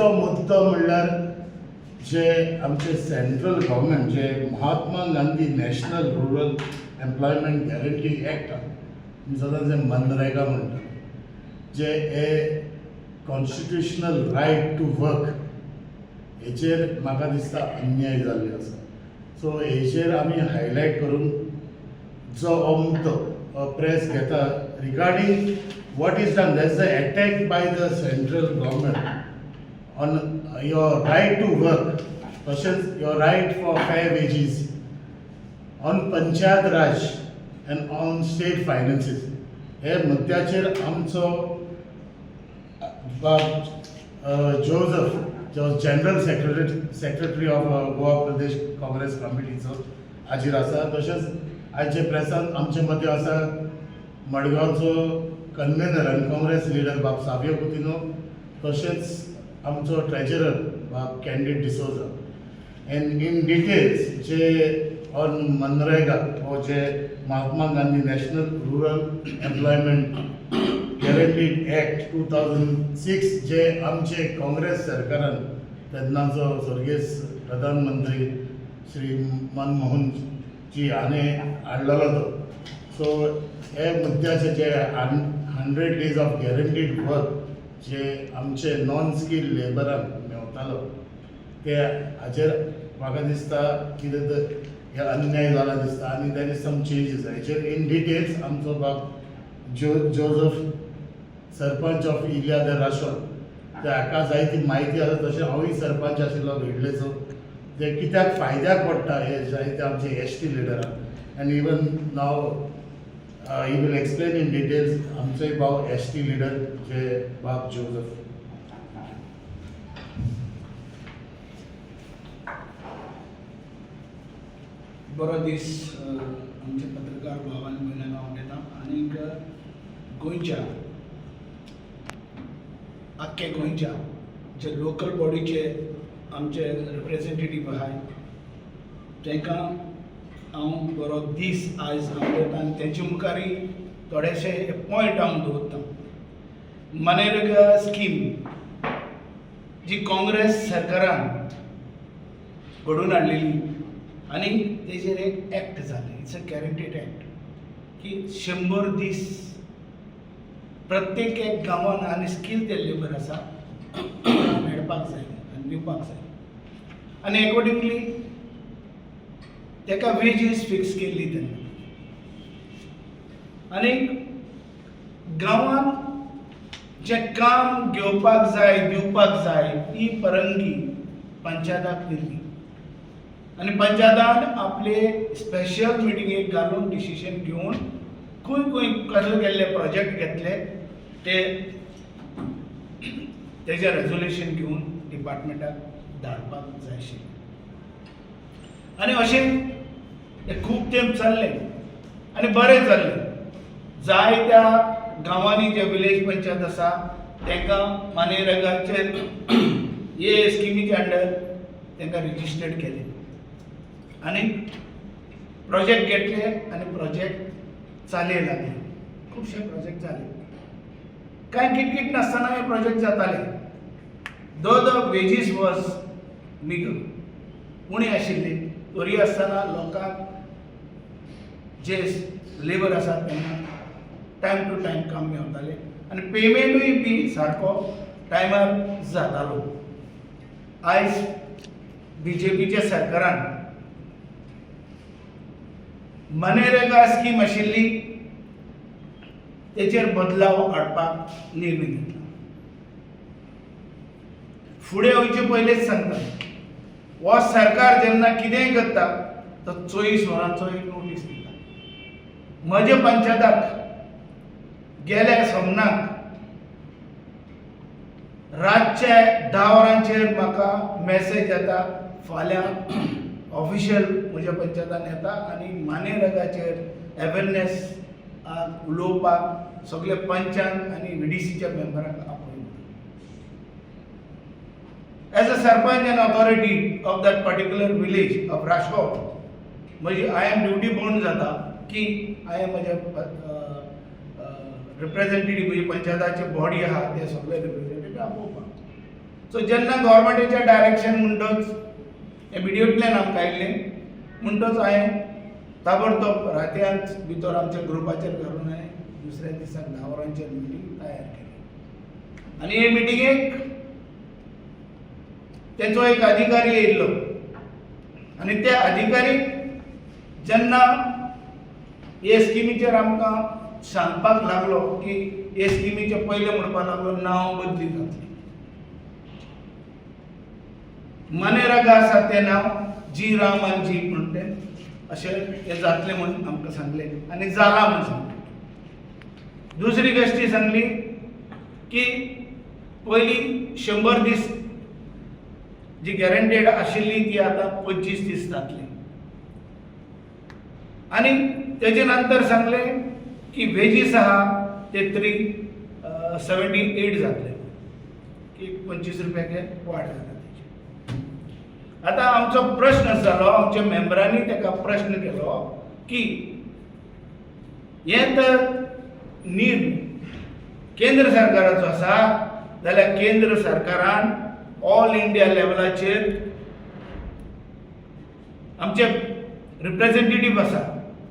आयचो मुद्दो म्हणल्यार जे आमचे सेंट्रल गव्हर्मेंट जे Mahatma Gandhi National Rural Employment Guarantee Act आमी सदांच जे मनरेगा म्हणटा, जे हे कॉन्स्टिट्युशनल रायट टू वर्क हेचेर म्हाका दिसता अन्याय जाल्लो आसा. सो हेचेर आमी हायलायट करून जो हो मुद्दो प्रेस घेता regarding what is done, that's the attack by the central government on your right to work, तशेंच your right for fair wages, on Panchayat Raj and on state finances. हे मुद्द्याचेर आमचो बाब जोजफ जो general secretary of Goa Pradesh Congress कमिटीचो हाजीर आसा. तशेंच आयचे प्रेसान आमचे मदीं आसा मडगांवचो कन्वेनर आनी काँग्रेस लिडर बाब सावियो कुतिनो, तशेंच आमचो ट्रेजरर बाब candid D'Souza. And in details J on MNREGA हो जे Mahatma Gandhi National Rural Employment Guaranteed Act 2006 जे आमचे काँग्रेस सरकारान तेन्नाचो स्वर्गेस्त प्रधानमंत्री श्री मनमोहन जी हाणें हाडलेलो तो. सो हे मुद्द्याचे जे 100 days of guaranteed work जे आमचे नॉन स्कील लेबरांक मेवतालो ते हाचेर म्हाका दिसता कितें तर हे अन्याय जाला दिसता आनी there is some changes. हेचेर इन डिटेल्स आमचो बाब जोजफ, सरपंच ऑफ इलिया the Rashol, ते हाका जायती म्हायती आसा. तशें हांवूय सरपंच आशिल्लो वेडलेचो, ते कित्याक फायद्याक पडटा हे जायते आमचे एस टी लिडरांक, and even now he will explain in details आमचोय भाव एस टी लिडर जे बाब जोजफ. बरो दीस आमचे पत्रकार भावान भयणांक हांव उलयतां आनीक गोंयच्या, आख्खे गोंयच्या जे लोकल बॉडीचे आमचे रिप्रेझेंटेटीव आहाय तांकां हांव बरो दीस आयज हांव उलयतां आनी तेंचे मुखारय थोडेशे पॉयंट हांव दवरतां. मनरेगा स्कीम जी काँग्रेस सरकारान घडोवन हाडलेली आनी तेजेर एक एक्ट जालें, it's a guaranteed act की 100 दीस प्रत्येक एक गांवान आनी स्कील ते लेबर आसा मेळपाक जाय आनी दिवपाक जाय आनी एकॉर्डिंगली तेका वेजीस फिक्स केल्ली तेन्ना. आनी गांवान जें काम घेवपाक जाय, दिवपाक जाय, ही परंगी पंचायताक दिल्ली आनी पंचायतान आपले स्पेशल मिटिंगेक घालून डिसिजन घेवन खंय खंय कसले केल्ले प्रोजेक्ट घेतले ते तेजें रेजोल्युशन घेवन डिपार्टमेंटाक धाडपाक जाय आशिल्लें. आनी अशें तें खूब तेंप चल्लें आनी बरें चल्लें. जायत्या गांवांनी जे विलेज पंचायत आसा तांकां मनरेगाचेर हे स्किमीच्या अंडर तांकां रजिस्टर्ड केले आनी प्रोजेक्ट घेतले आनी प्रोजेक्ट चाले लागले. खुबशे प्रोजेक्ट जाले, कांय किटकीट नासतना हे प्रोजेक्ट जाताले. Though the wages was meagre, उणी आशिल्ली, तरी आसतना लोकांक जे लेबर आसा तेन्ना टायम टू टायम काम मेवतालें आनी पेमेंटूय बी सारको टायमार जातालो. आयज बीजेपीच्या सरकारान मनरेगा स्कीम आशिल्ली तेचेर बदलाव हाडपाक निर्णय घेतला. फुडें वयचे पयलींच सांगता, हो सरकार जेन्ना कितेंय करता तो 24 वरांचो एक नोटीस दिता. म्हज्या पंचायताक गेल्या सोमनाक रातच्या 10 वरांचेर म्हाका मॅसेज येता, फाल्यां ऑफिशियल म्हज्या पंचायतान येता आनी मनरेगाचेर अवेरनेस उलोवपाक सगळे पंचांक आनी व्हीडीसीच्या मेंबरांक आपयता. As a sarpanch and authority of that particular village of Rashol, म्हजी I am duty bound जाता की हांवें म्हज्या रिप्रेझेंटेटीव, म्हजी पंचायताची बॉडी आहा ते सगळे रिप्रेझेंटेटीव आपोवपाक. सो जेन्ना गव्हर्मेंटाच्या डायरेक्शन म्हणटच हे विडियोंतल्यान आमकां आयिल्लें म्हणटच हांवें ताबडतोब रातयांत भितर आमच्या ग्रुपाचेर घालून हांवें दुसऱ्या दिसाक 10 वरांचेर मिटींग तयार केली. आनी हे मिटिंगेक तेचो एक अधिकारी येयल्लो आनी त्या अधिकारीक जेन्ना हे स्किमीचेर आमकां सांगपाक लागलो की हे स्किमीचे पयले म्हणपाक लागलो नांव बदली जातली, मनेरागा आसा तें नांव जी राम आनी जी म्हण तें अशें हें जातलें म्हूण आमकां सांगलें आनी जालां म्हूण सांगलें. दुसरी गोश्टी सांगली की पयलीं 100 दीस जी गॅरंटेड आशिल्ली ती आतां 25 दीस जातली. आनी तेजे नंतर सांगलें की वेजीस आहा ते 378 जातले, की 25 रुपया वाड जाता तेजी. आतां आमचो प्रश्न जालो, आमच्या मेंबरांनी ताका प्रश्न केलो की हें तर निर्णय केंद्र सरकाराचो आसा जाल्यार केंद्र सरकारान ऑल इंडिया लेवलाचेर आमचे रिप्रेझेंटेटीव आसा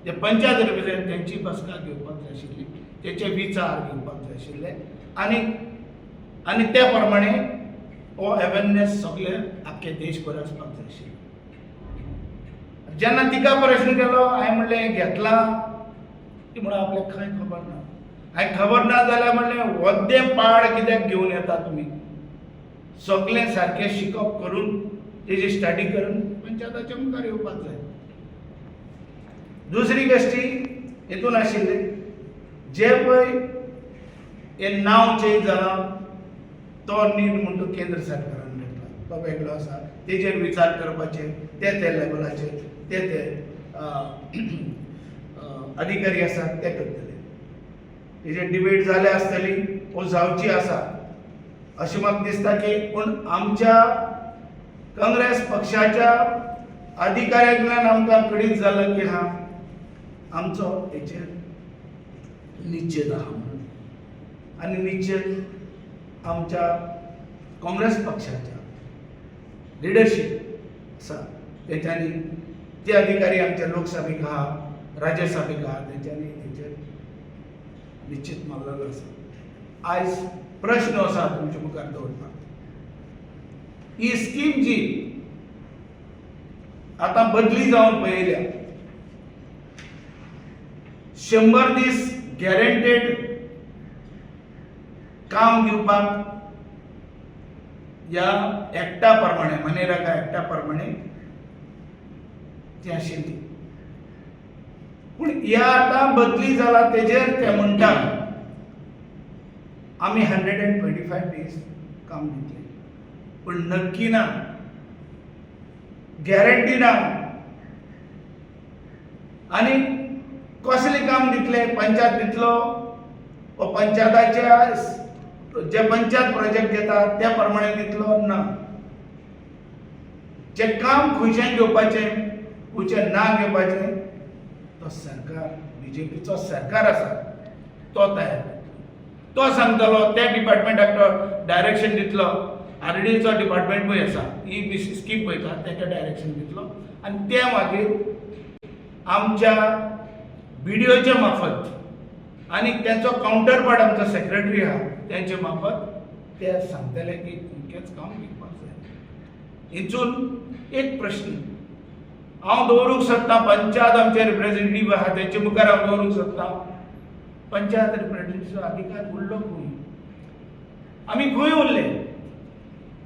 जे पंचायत रिप्रेझेंटेटीव तेंची बसका घेवपाक जाय आशिल्ली, तेचे विचार घेवपाक जाय आशिल्ले आनी आनी त्या प्रमाणे हो अवेरनेस सगळे आख्खे देशभर आसपाक जाय आशिल्लो. जेन्ना तिका प्रश्न केलो हांवें म्हणलें हें घेतलां ती म्हणून आपल्याक खंय खबर ना. हांवें खबर ना जाल्यार म्हणलें वद्दें पाड कित्याक घेवन येता तुमी, सगळें सारकें शिकप करून तेजी स्टडी करून पंचायताच्या मुखार येवपाक जाय. दुसरी गोश्टी हितून आशिल्ली जे पळय हें नांव चेंज जालां तो निर्णय म्हणटा केंद्र सरकारान घेतला तो वेगळो आसा, तेजेर विचार करपाचे ते ते लेवलाचेर ते ते अधिकारी आसात ते करतले. तेजेर डिबेट जाल्या आसतली वो जावची आसा अशें म्हाका दिसता की पूण आमच्या काँग्रेस पक्षाच्या अधिकाऱ्यांतल्यान आमकां कळीत जालां की हा आमचो हेचेर निश्चेद आहा म्हणून आनी निश्चेद आमच्या काँग्रेस पक्षाच्या लिडरशीप आसा तेंच्यांनी ते अधिकारी आमच्या लोकसभेक आहा राज्यसभेक आहा तेंच्यांनी तेंचेर निश्चित मारलेलो आसा. आयज प्रश्न आसा तुमच्या मुखार दवरपाक, ही स्कीम जी आतां बदली जावन पळयल्या 100 दीस गॅरंटेड काम दिवपाक ह्या एक्टा प्रमाणे मनेरागा एक्टा प्रमाणे ती आशिल्ली, पूण ह्या आतां बदली जाला तेजेर ते म्हणटा आमी 125 दीस काम दितले, पूण नक्की ना, गॅरंटी ना. आनी कसलें काम दितले, पंचायत दितलो वो पंचायताच्या जे पंचायत प्रोजेक्ट घेता त्या प्रमाणे दितलो ना, जे काम खंयच्यान घेवपाचें खंयचें ना घेवपाचें तो सरकार बीजेपीचो सरकार आसा तो तयार करतलो, तो सांगतलो त्या डिपार्टमेंटाक तो डायरेक्शन दितलो. आरडीचो डिपार्टमेंट पळय आसा ही बी स्कीम पळयता ताका डायरेक्शन दितलो आनी ते मागीर आमच्या बीडीओच्या मार्फत आनी तेंचो कावंटर पार्ट आमचो सेक्रेटरी आहा तेंचे मार्फत ते सांगतले की तुमचेंच काम घेवपाक जाय. हितून एक प्रश्न हांव दवरूंक सोदतां, पंचायत आमचे रिप्रेझेंटेटीव आहा तेंचे मुखार हांव दवरूंक सोदतां, पंचायत रिप्रेझेंटेटिवचो अधिकार उरलो खंय, आमी खंय उरले?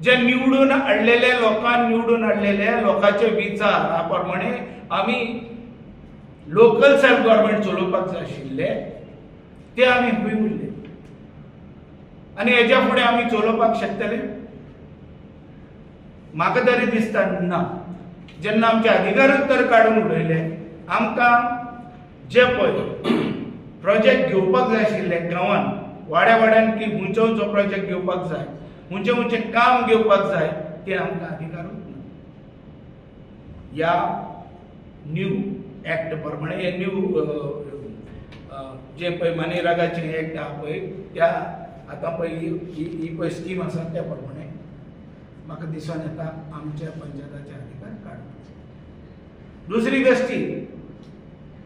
जे निवडून हाडलेले लोकांक निवडून हाडलेले लोकांचे विचार प्रमाणे आमी लोकल सेल्फ गव्हर्मेंट चलोवपाक जाय आशिल्ले ते आमी खंय उरले आनी हेज्या फुडें आमी चलोवपाक शकतले? म्हाका तरी दिसता ना. जेन्ना आमचे अधिकारूच तर काडून उडयले, आमकां जे पळय प्रोजेक्ट घेवपाक जाय आशिल्ले गांवान वाड्या वाड्यान की खंयचो खंयचो प्रोजेक्ट घेवपाक जाय, खंयचें खंयचें काम घेवपाक जाय ते आमकां अधिकारूच ना. ह्या न्यू एक्ट प्रमाणे हे न्यू जे पळय मनेरागाचे एक्ट आहा पळय त्या आतां पळय ही पळय स्कीम आसा त्या प्रमाणे म्हाका दिसून येता आमच्या पंचायताचे अधिकार काडून. दुसरी गोश्टी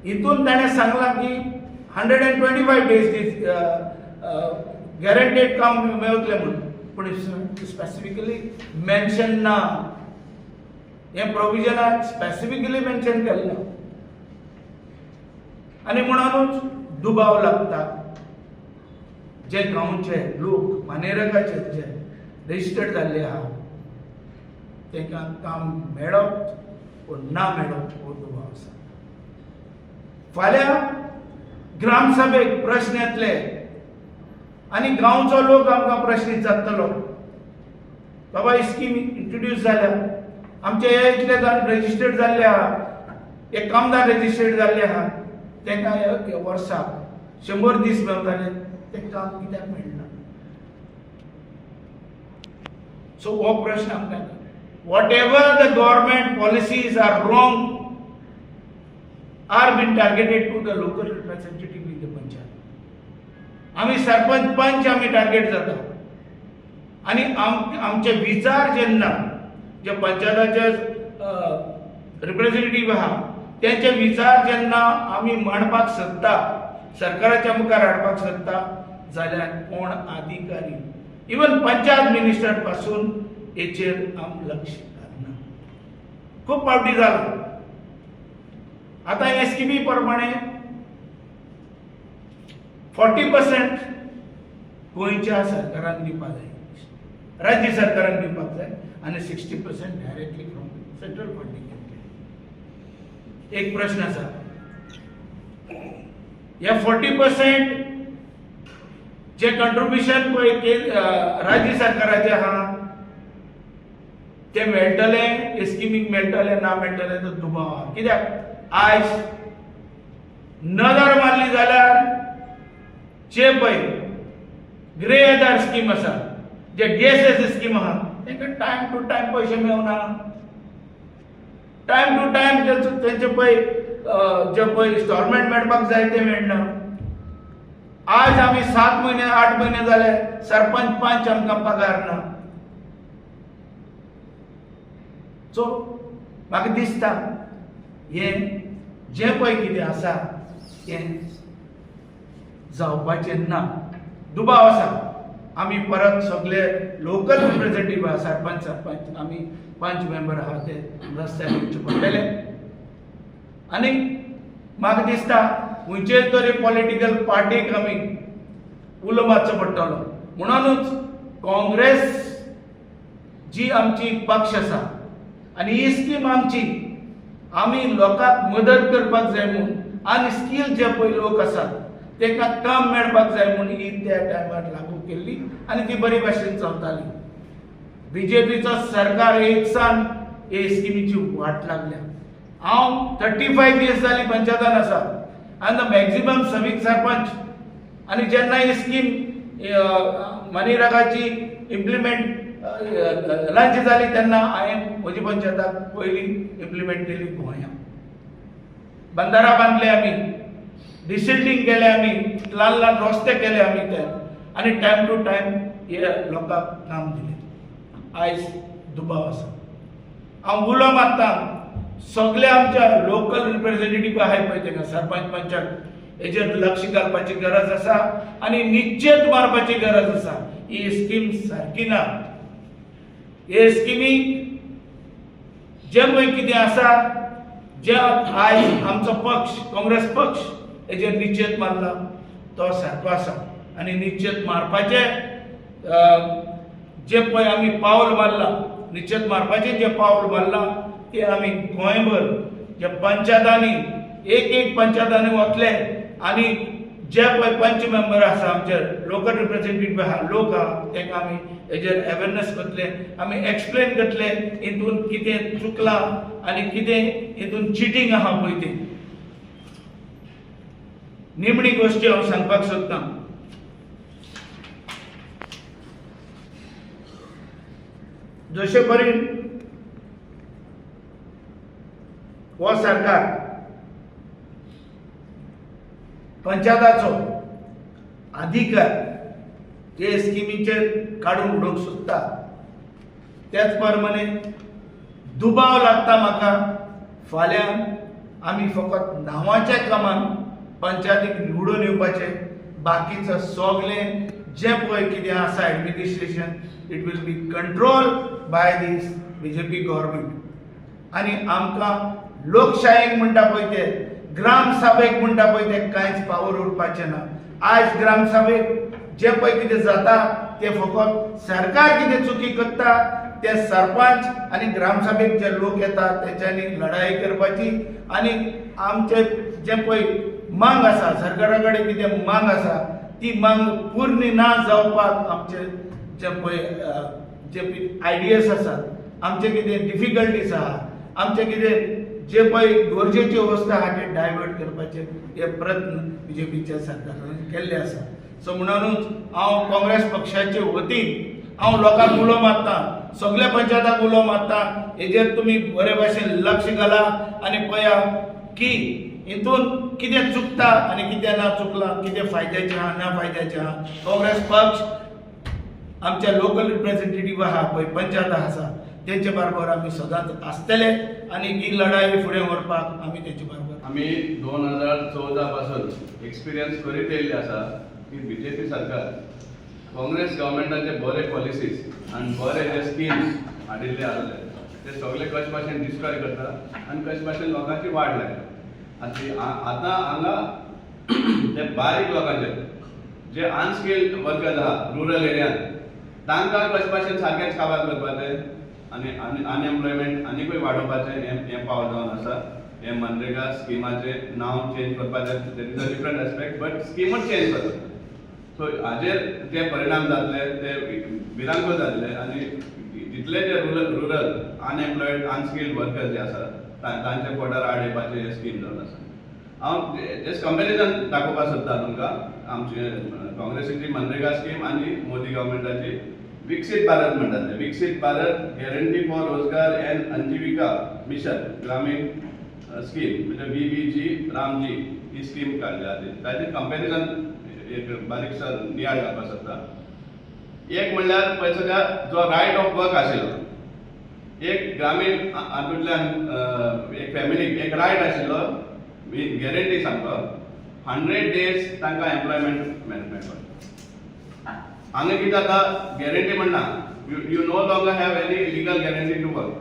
हितून ताणें सांगलां की 125 days guaranteed काम मेळटलें म्हणून, पूण स्पेसिफिकली मेन्शन ना, हें प्रोविजनाक स्पेसिफिकली मेन्शन केलें ना आनी म्हणूनच दुबाव लागता जे गांवचे लोक मानेरकाचे जे रजिस्टर्ड जाल्ले आहा तांकां काम मेळप वो ना मेळप हो दुबाव आसा. फाल्यां ग्रामसभेक प्रश्न येतले आनी गांवचो लोक आमकां प्रश्न विचारतलो, बाबा ही स्कीम इंट्रोड्यूस जाल्या, आमचे हे इतले जाण रजिस्टर्ड जाल्ले आहा, एक कामदार रजिस्टर्ड जाल्ले आहा, तांकां वर्साक 100 दीस मेळटाले, तें काम कित्याक मेळना? सो हो प्रश्न आमकां. Whatever the government policies are wrong are been targeted to the local representative in the panchayat. आमी सरपंच पंच आमी टार्गेट जाता आनी आमचे विचार जेन्ना जे पंचायताचे रिप्रेझेंटेटीव आहा तेंचे विचार जेन्ना आमी मांडपाक सोदता, सरकाराच्या मुखार हाडपाक सोदता जाल्यार कोण अधिकारी इवन पंचायत मिनिस्टर पासून हेचेर आम लक्ष घालना. खूब फावटी जाला. आतां हे स्किमी प्रमाणे 40% गोंयच्या सरकारान दिवपाक जाय, राज्य सरकारान दिवपाक जाय आनी 60% डायरेक्टली फ्रॉम सेंट्रल फंडींग येतलें. एक प्रश्न आसा, हे 40% जे कंट्रिब्युशन पळय राज्य सरकाराचें आहा तें मेळटलें, स्किमीक मेळटलें ना मेळटलें तो दुबाव आहा. कित्याक आयज नदर मारली जाल्यार जे पळय ग्रे आधार स्कीम आसा, जे डीएसएस स्कीम आहा, तांकां टायम टू टायम पयशे मेळना, टायम टू टायम तेंचे पळय जे पळय इन्स्टॉलमेंट मेळपाक जाय ते मेळना. आज आमी 7 म्हयने 8 म्हयने जाले सरपंच पंच आमकां पगार ना. सो म्हाका दिसता हें जें पळय कितें आसा तें जावपाचें ना, दुबाव आसा. आमी परत सगळे लोकल रिप्रेझेंटेटीव आहा, सरपंच सरपंच आमी पंच मेंबर आहा ते रस्त्यार येवचे पडटले. आनी म्हाका दिसता खंयचे तरी पॉलिटिकल पार्टीक आमी उलो मारचो पडटलो. म्हणूनच काँग्रेस जी आमची पक्ष आसा आनी ही स्कीम आमची, आमी लोकांक मदत करपाक जाय म्हूण आनी स्कील जे पळय लोक आसात तांकां काम मेळपाक जाय म्हूण ही त्या टायमार लागू केल्ली आनी ती बरी भाशेन चलताली. बीजेपीचो सरकार एक सान हे स्किमीची वाट लागल्या. हांव 35 इयर्स जाली पंचायतान आसा आनी the maximum सवीक सरपंच, आनी जेन्ना ही स्कीम मनीरागाची इम्प्लिमेंट लांच जाली तेन्ना हांवें म्हजी पंचायताक पयली इम्प्लिमेंट केली. गोंया बंदारा बांदले आमी, डिसिल्टींग केले आमी, ल्हान ल्हान रस्ते केले आमी ते, आनी टायम टू टायम हे लोकांक काम दिलें. आयज दुबाव आसा. हांव उलो मारता सगळे आमच्या लोकल रिप्रेझेंटेटीव आहाय पळय तांकां सरपंच पंचाक हेजेर लक्ष घालपाची गरज आसा आनी निश्चेत मारपाची गरज आसा. ही स्कीम सारकी ना. हे स्किमीक जें पळय कितें आसा जे आयज आमचो पक्ष काँग्रेस पक्ष हेजेर निश्चेत मारला तो सारको आसा आनी निश्चेत मारपाचें जे पळय आमी पावल मारला, निश्चेत मारपाचें जें पावल मारलां ते आमी गोंयभर जे पंचायतांनी एक एक पंचायतांनी वतले आनी जे पळय पंच मेंबर आसा आमचे लोकल रिप्रेझेंटेटीव आहा लोक आहा तांकां आमी हेजेर अवेरनेस करतले, आमी एक्सप्लेन करतले हितून कितें चुकलां आनी कितें हितून चिटींग आहा पळय तें. निमणी गोश्टी हांव सांगपाक सोदतां, जशे परीन हो सरकार पंचायताचो अधिकार ते स्किमीचेर काडून उडोवंक सोदता, त्याच प्रमाणे दुबाव लागता म्हाका, फाल्यां आमी फकत नांवाच्या कामान पंचायतीक निवडून येवपाचें, बाकीचो सगळें जें पळय कितें आसा administration, it will be control by this BJP government. आनी आमकां लोकशायेक म्हणटा पळय ते, ग्रामसभेक म्हणटा पळय ते, कांयच पावर उरपाचें ना. आयज ग्रामसभेक जें पळय कितें जाता तें फकत सरकार कितें चुकी करता ते सरपंच आनी ग्रामसभेक जे लोक येता तेंच्यांनी लढाई करपाची आनी आमचे जे पळय मांग आसा, सरकारा कडेन कितें मांग आसा, ती मांग पूर्ण ना जावपाक आमचे जे पळय जे आयडियास आसात, आमचे कितें डिफिकल्टीज आहा, आमचे कितें जे पळय गरजेच्यो वस्तू आहा ते डायवर्ट करपाचे हे प्रयत्न बीजेपीच्या सरकारान केल्ले आसा. सो म्हणूनच हांव काँग्रेस पक्षाचे वतीन हांव लोकांक उलो मारता, सगल्या पंचायताक उलो मारता, हेजेर तुमी बरे भाशेन लक्ष घाला आनी पळया की हितून कितें चुकता आनी कितें ना चुकलां, कितें फायद्याचें आहा, ना फायद्याचें आहा. काँग्रेस पक्ष आमच्या लोकल रिप्रेझेंटेटिव्ह आहा पळय, पंचायत आसा, तेंचे बरोबर आमी सदांच आसतले आनी ही लढाई फुडें व्हरपाक आमी तेंचे बरोबर. आमी 2014 पासून एक्सपिरियन्स करीत येयल्ले आसा की बीजेपी सरकार काँग्रेस गव्हर्मेंटाचे बरे पॉलिसीज आनी बरे जे स्किम्स हाडिल्ले आसले ते सगळे कशे भाशेन डिस्ट्रॉय करता आनी कशे भाशेन लोकांची वाड लायता. आनी आतां हांगा ते बारीक लोकांचे जे अनस्किल्ड वर्कर्स आहा रुरल एरियान, तांकां कशे भाशेन सारकेंच काबार करपाचें आनी अनएम्प्लॉयमेंट आनीकूय वाडोवपाचें हें हें पावल जावन आसा. हें मनरेगा स्किमाचें नांव चेंज करपाचें, that is a different aspect, but स्किमूच change करता. सो हाजेर जे परिणाम जातले ते भिरांकूळ जातले आनी जितले जे रुरल अनएम्प्लॉयड अनस्किल्ड वर्कर्स जे आसा तांच्या पोटार आड येवपाचें हें स्कीम जावन आसा. हांव जस्ट कंपॅरिजन दाखोवपाक सोदता तुमकां, आमचे काँग्रेसीची मनरेगा स्कीम आनी मोदी गव्हर्मेंटाची विकसीत भारत म्हणटात ते, विकसीत Bharat guarantee for Rozgar and Ajeevika mission Gramin scheme, म्हणजे व्हीबीजी रामजी ही स्कीम काडल्या आदी. ताचें कंपॅरिजन एक बारीकसो नियाळ घालपाक सोदता. एक म्हणल्यार पळय सद्या जो रायट ऑफ वर्क आशिल्लो, एक ग्रामीण हातूंतल्यान एक फॅमिलीक एक रायट आशिल्लो, गॅरंटी सामको, 100 डेज तांकां एम्प्लॉयमेंट मेळपाक. हांगा कितें जाता, गॅरंटी म्हणना, you no longer have any legal guarantee to work.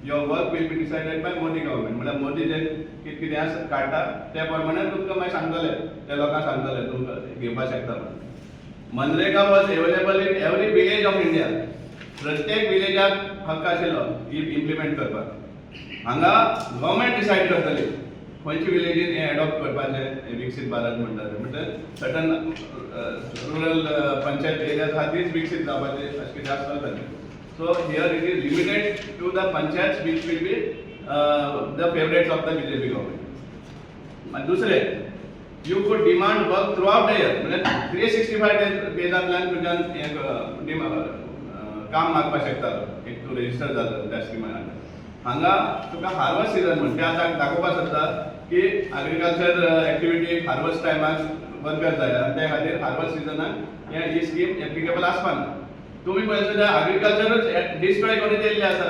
Your work will be decided by Modi government. म्हळ्यार मोदी जे कितें कितें आसा काडटा त्या प्रमाणे तुमकां मागीर सांगतले, ते लोकांक सांगतले तुमकां घेवपाक शकता म्हणून. MNREGA was available in every village of India. प्रत्येक विलेजाक हक्क आशिल्लो इम्प्लिमेंट करपाक. हांगा गव्हर्मेंट डिसायड करतली खंयचे विलेजीन हें एडॉप्ट करपाचें. हें विकसीत भारत म्हणटा तें म्हणजे सर्टन रुरल पंचायत एरियाज आहा तीच विकसीत जावपाचें अशें कितें आसतलें ताचें. So here it is limited to the panchayat which will be the favourites of the BJP government. आनी दुसरें, you could demand work throughout the year, म्हणजे 365 डेजांतल्यान तुज्यान हें काम मागपाक शकता एक तूं रेजिस्टर जाता त्या स्किमा. हांगा तुका हार्वस्ट सिजन म्हण ते आतां दाखोवपाक सोदता की एग्रीकल्चर एक्टिविटी हार्वस्ट टायमाक वर्कर जाय आनी त्या खातीर हार्वस्ट सिजनाक हे ही स्कीम एप्लिकेबल आसपा ना. तुमी पळयत जाल्यार एग्रीकल्चरूच डिस्ट्रॉय करून येयल्ले आसा.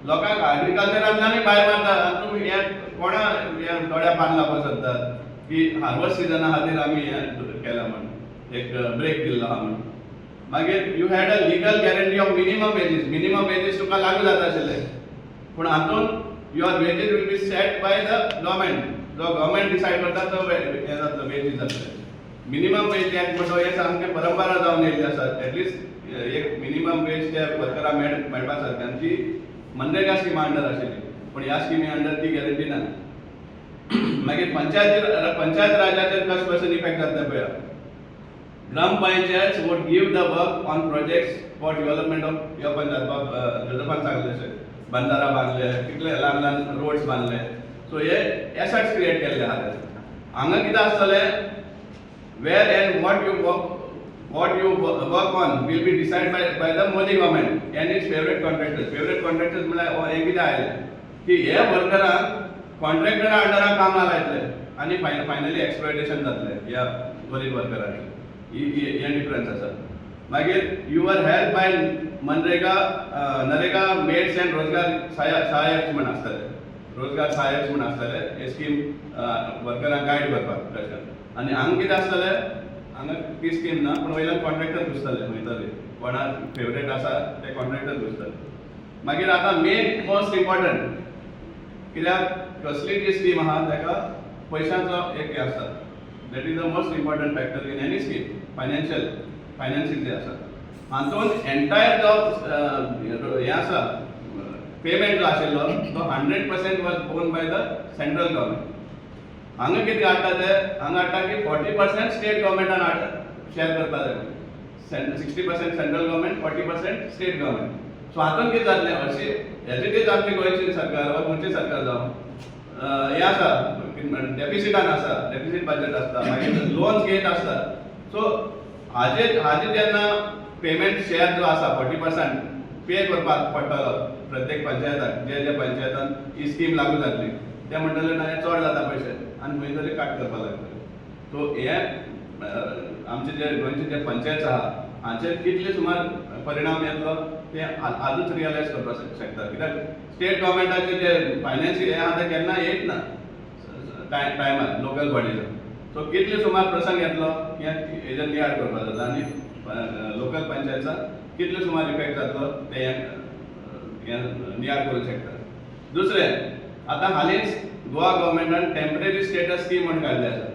लोकांक एग्रीकल्चरांतल्यानूय भायर मारता आनी तुमी हे कोणा हे दोळ्या पान लावपाक सोदतात की हार्वस्ट सिजना खातीर आमी हें केलां म्हण, एक ब्रेक दिल्लो आहा म्हण. मागीर you had a legal guarantee of minimum wages. Minimum wages तुका लागू जाता आशिल्ले, पूण हातून your wages will be set by the government. जो गव्हर्मेंट डिसायड करता तो हें जातलो, वेजीस जातले. मिनिमम वेज एक्ट म्हणटा हे सामकें परंपरा जावन येयल्ली आसा. एटलिस्ट एक मिनिमम वेज त्या वर्कराक मेळपा सारकें, आनी ती मनरेगा स्किमा अंडर आशिल्ली, पूण ह्या स्किमी अंडर ती गॅरंटी ना. मागीर पंचायत राजाचेर कशें भशेन इफेक्ट जाता पळया. Gram panchayats would give the work on projects for development of your panchayat. जोजफान सांगले अशें बंदारा बांदले, कितले ल्हान ल्हान रोड्स बांदले, सो हे एसेट्स क्रिएट केल्ले आहात. हांगा कितें आसतलें, where and what you work on will be decided by the Modi government and its favorite contractors. Favorite contractors म्हळ्यार हें कितें आयलें की हे वर्करांक कॉन्ट्रॅक्टरा अंडराक कामां लायतले आनी फायनली एक्सप्लॉयटेशन जातलें ह्या गरीब वर्करांचें. हें डिफरन्स आसा. मागीर you are help by MNREGA, NREGA mates and रोजगार सहायक म्हण आसतले, रोजगार सहायक म्हण आसतले. हे स्कीम वर्करांक गायड करपाक तशें. आनी हांगा कितें आसतलें, हांगा ती स्कीम ना, पूण वयल्यान कॉन्ट्रॅक्टर घुसतले. वयतले कोणा फेवरेट आसा ते कॉन्ट्रॅक्टर घुसतले. मागीर आतां मेन मोस्ट इम्पॉर्टंट, कित्याक कसली जी स्कीम आहा ताका पयशांचो एक हें आसता. That is the most important factor in any scheme, financial, financing जे आसा. हातून एंटायर जो हें आसा, पेमेंट जो आशिल्लो तो 100% was borne by the central government. हांगा कितें हाडटा ते, हांगा हाडटा की 40% स्टेट गव्हर्मेंटान शेअर करपा जाय, 60% central government, 40% state government. So हातून कितें जातलें, अशी एज it is आमची गोंयची सरकार वा खंयची सरकार जावं, हें आसा, डेफिसिटान आसा, डेफिसीट बजेट आसता, मागीर लोन्स घेत आसता. सो हाजेर जेन्ना पेमेंट शेअर जो आसा 40% पे करपाक पडटलो प्रत्येक पंचायताक, जे जे पंचायतान ही स्कीम लागू जातली, ते म्हणटले ना, हे चड जाता पयशे, आनी खंय तरी काट करपाक लागतले. सो हे आमचे जे गोंयचे जे पंचायत आहा हांचेर कितले सुमार परिणाम येतलो ते आजूच रियलायज करपाक शकता, कित्याक स्टेट गव्हर्मेंटाचे जे फायनान्स हे आहा ते केन्ना येत ना टायमार लोकल बॉडीजो. सो कितले सुमार प्रसंग येतलो हे हेजेर नियाळ करपाक जाता आनी लोकल पंचायतचा कितले सुमार इफेक्ट जातलो ते हे नियाळ करूंक शकता. दुसरें, आतां हालींच गोवा गव्हर्मेंटान टेम्पररी स्टेटस स्कीम म्हण काडली आसा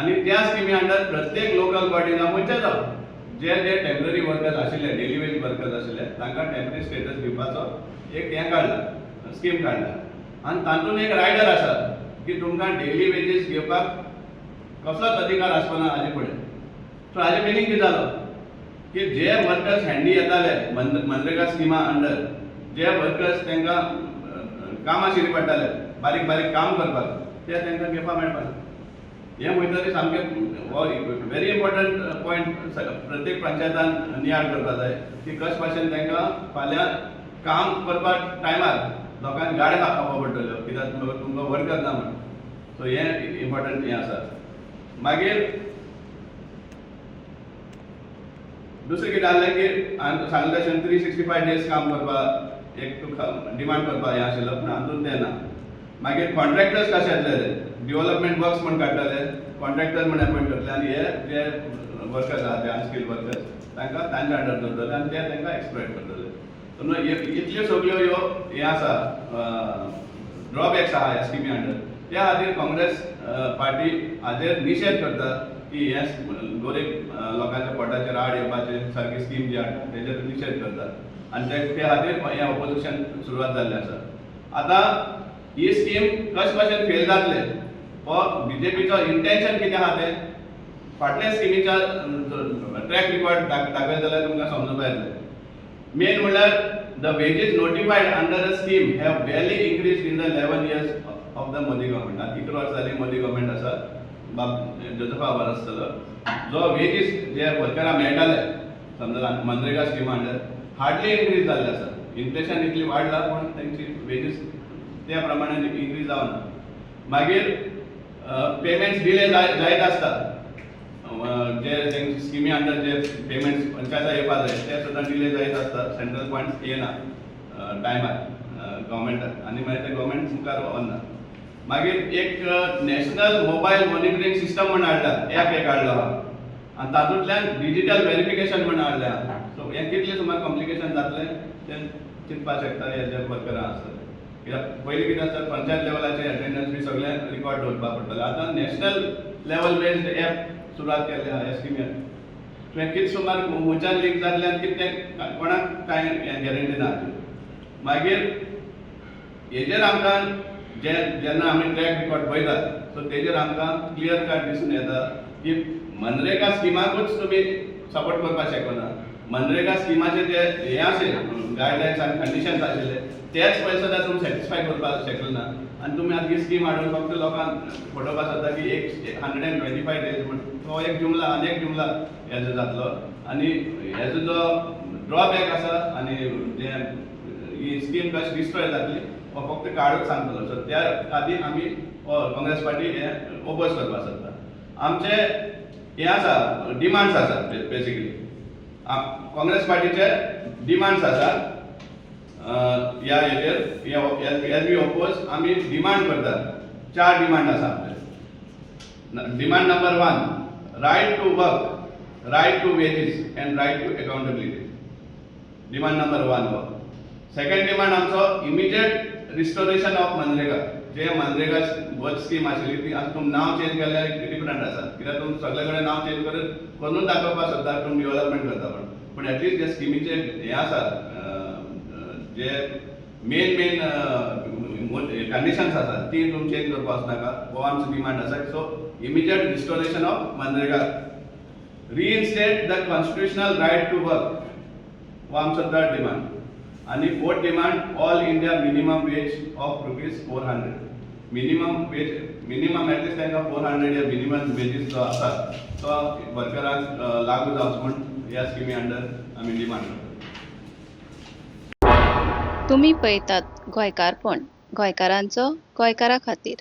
आनी त्या स्किमी अंडर प्रत्येक लोकल बॉडी जावं, खंयचे जावं, जे जे टेम्पररी वर्कर्स आशिल्ले, डेली वेज वर्कर्स आशिल्ले, तांकां टेम्पररी स्टेटस दिवपाचो एक हें काडला, स्कीम काडला. आनी तातूंत एक रायडर आसा की तुमकां डेली वेजीस घेवपाक कसलोच अधिकार आसपा ना हाजे फुडें. सो हाजे मिनींग कितें जालो की जे वर्कर्स हँडी येताले मनरेगा स्किमा अंडर, जे वर्कर्स तांकां कामां शिरी पडटाले, बारीक बारीक काम करपाक, ते तांकां घेवपाक मेळपाना. हें खंय तरी सामकें हो व्हेरी इम्पॉर्टंट पॉयंट प्रत्येक पंचायतान नियाळ करपाक जाय की कशे भाशेन तांकां फाल्यां काम करपाक टायमार लोकांक गाडी खावपा पडटल्यो, कित्याक तुमकां वर्कर ना म्हण. सो हें इम्पॉर्टंट हें आसा. मागीर दुसरें कितें जालें की हांवें सांगलें तशें 365 डेज काम करपाक एक तुका डिमांड करपाक हें आशिल्लो, पूण हातूंत तें ना. मागीर कॉन्ट्रॅक्टर्स कशे येतले ते डिवलपमेंट वर्क्स म्हण काडटले, कॉन्ट्रॅक्टर म्हण अपॉयंट करतले आनी हे जे वर्कर्स आहा ते अनस्किल्ड वर्कर्स तांकां तांच्या अंडर दवरतले आनी ते तांकां एक्सप्लॉयट करतले. सो इतल्यो सगल्यो ह्यो हें आसा, ड्रॉबॅक्स आहा ह्या स्किमी अंडर. त्या खातीर काँग्रेस पार्टी हाजेर निशेध करता की हे गरीब लोकांच्या पोटाचेर आड येवपाचे सारकी स्कीम जी हाडटा तेजेर निशेध करता आनी ते त्या खातीर हें ऑपोजिशन सुरवात जाल्लें आसा. आतां ही स्कीम कशे भाशेन फेल जातले हो बीजेपीचो इंटेन्शन कितें आहा तें फाटल्या स्किमीच्या ट्रॅक रिकॉर्ड दाखयत जाल्यार तुमकां समजुपाक येतलें. मेन म्हणल्यार the wages notified under the scheme have barely increase in the 11 years of the Modi government. आतां 11 वर्सां जालीं मोदी गव्हर्मेंट आसा, बाब जोजफा खबर आसतलो, जो वेजीस जे वर्करांक मेळटाले समजा मनरेगा स्किमा अंडर हार्डली इन्क्रीज जाल्ले आसा. इन्फ्लेशन इतली वाडला पूण तेंची वेजीस त्या प्रमाणे इन्क्रीज जावना. मागीर पेमेंट्स डिले जायत आसता. जे तेंचे स्किमी अंडर जे पेमेंट्स पंचायता येवपा जाय ते सुद्दां डिले जायत आसता. सेंट्रल फंड्स येना टायमार गव्हर्मेंटाक आनी मागीर ते गव्हर्मेंट मुखार वचना. मागीर एक नॅशनल मोबायल मॉनिटरींग सिस्टम म्हण हाडला, एप एक हाडलो आहा आनी तातूंतल्यान डिजिटल वेरिफिकेशन म्हण हाडलें आहा. सो हें कितलें सुमार कॉम्प्लिकेशन जातलें तें चिंतपाक शकता हे जे वर्करां आसतले, कित्याक पयलीं कितें आसता, पंचायत लेवलाचे अटेंडन्स बी सगळें रिकॉर्ड दवरपाक पडटलें. आतां नॅशनल लेवल बेस्ड एप सुरवात केल्ले आहा ह्या स्किमीन. तुवें कितें सुमार खंयच्यान लीक जातलें आनी कितें तें कोणाक कांय गॅरंटी ना. मागीर हेजेर आमकां जे जेन्ना आमी ट्रॅक रिकॉर्ड पळयतात, सो तेजेर आमकां क्लियर कट दिसून येता की मनरेगा स्किमाकूच तुमी सपोर्ट करपाक शकना. मनरेगा स्किमाचे जे हे आसे, गायडलायन्स आनी कंडिशन्स आशिल्ले, तेच पयशे सुद्दां तुमी सॅटिस्फाय करपाक शकले ना आनी तुमी आतां ही स्कीम हाडून फक्त लोकांक फटोवपाक सोदता की एक 125 डेज म्हण तो एक जुमला आनी एक जुमला हेजो जातलो आनी हेजो जो ड्रॉबॅक आसा आनी जे ही स्कीम कशी डिस्ट्रॉय जातली हो फक्त काळूच सांगतलो. सो त्या खातीर आमी काँग्रेस पार्टी हे ओपोज करपाक सोदता. आमचे हे आसा, डिमांड्स आसा. बेसिकली काँग्रेस पार्टीचे डिमांड्स आसात. ह्या हेजेर एज we oppose आमी डिमांड करतात. चार डिमांड आसा आमचे. Demand number 1, right to work, right to wages and right to accountability. Demand number 1 हो. सेकंड डिमांड आमचो, immediate restoration of MNREGA. J MNREGA work scheme आशिल्ली ती आतां तुमी नांव चेंज केल्यार डिफरंट आसा, कित्याक तुमी सगळे कडेन नांव चेंज करून करून दाखोवपाक सोदता तुमी डेवलपमेंट करता म्हण, पूण एटलिस्ट जे स्किमीचे हे आसा, जे मेन मेन कंडिशन्स आसा ती तुमी चेंज करपाक वचनाका, हो आमचो डिमांड आसा. So immediate restoration of MNREGA, reinstate the constitutional right to work, हो आमचो थर्ड डिमांड. आनी fourth demand, all India minimum wage of ₹400 minimum wage. Minimum at least तांकां 400 या मिनिमम वेजीस जो आसा तो वर्करांक लागू जावचो म्हूण ह्या स्किमी अंडर आमी डिमांड करतात. तुमी पळयतात गोंयकारपण, गोंयकारांचो गोंयकारा खातीर.